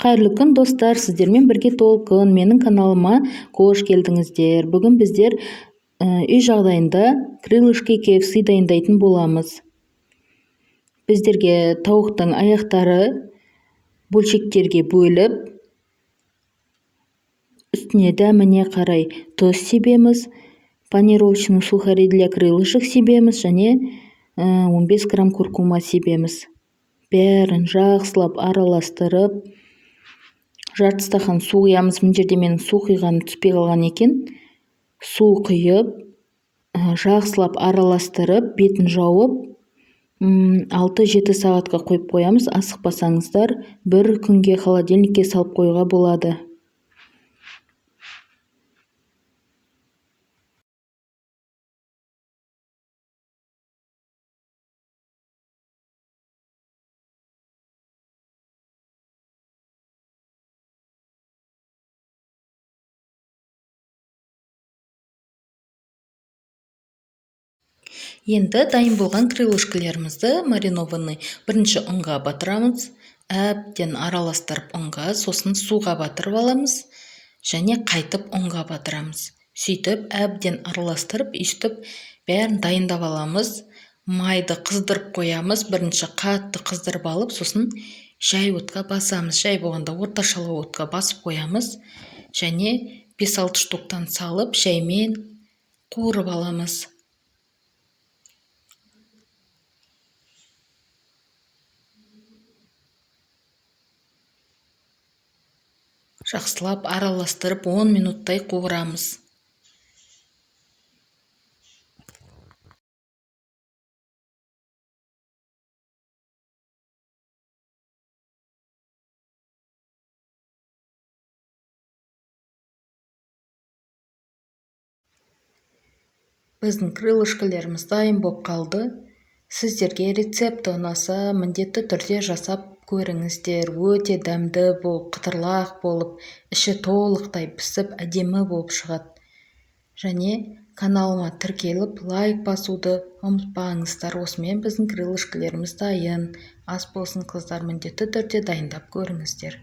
Қайырлы күн, достар! Сіздермен бірге Толқын. Менің каналыма қош келдіңіздер. Бүгін біздер үй жағдайында крылышки KFC дайындайтын боламыз. Біздерге тауықтың аяқтары бөлшектерге бөліп, үстіне дәміне қарай тұз себеміз, панировочный сухари для крылышек себеміз және 15 грамм куркума себеміз. Бәрін жақсылап араластырып, жарты стақан су құямыз. Мына жерде менің су құйғаным түспей қалған екен. Су құйып, жақсылап араластырып, бетін жауып, 6-7 сағатқа қойып қоямыз. Асықпасаңыздар, бір күнге холодильникке салып қоюға болады. Енді дайын болған крылышкілерімізді маринованный бірінші ұнға батырамыз, әбден араластырып ұнға, сосын суға батырып аламыз және қайтып ұнға батырамыз. Сөйтіп әбден араластырып, өйстіп бәрін дайындап аламыз. Майды қыздырып қоямыз, бірінші қатты қыздырып алып, сосын жай отқа басамыз. Жай болғанда орташалау отқа басып қоямыз және 5-6 штуктан салып жаймен қуырып аламыз. Жақсылап араластырып 10 минуттай қуырамыз. Біздің крылышкілеріміз дайын боп қалды. Сіздерге рецепті ұнаса, міндетті түрде жасап көріңіздер. Өте дәмді болып, қытырлақ болып, іші толықтай пісіп, әдемі болып шығады. Және каналыма тіркеліп, лайк басуды ұмытпаңыздар. Осымен біздің крылышкілеріміз дайын. Ас болсын, қыздар, міндетті түрде дайындап көріңіздер.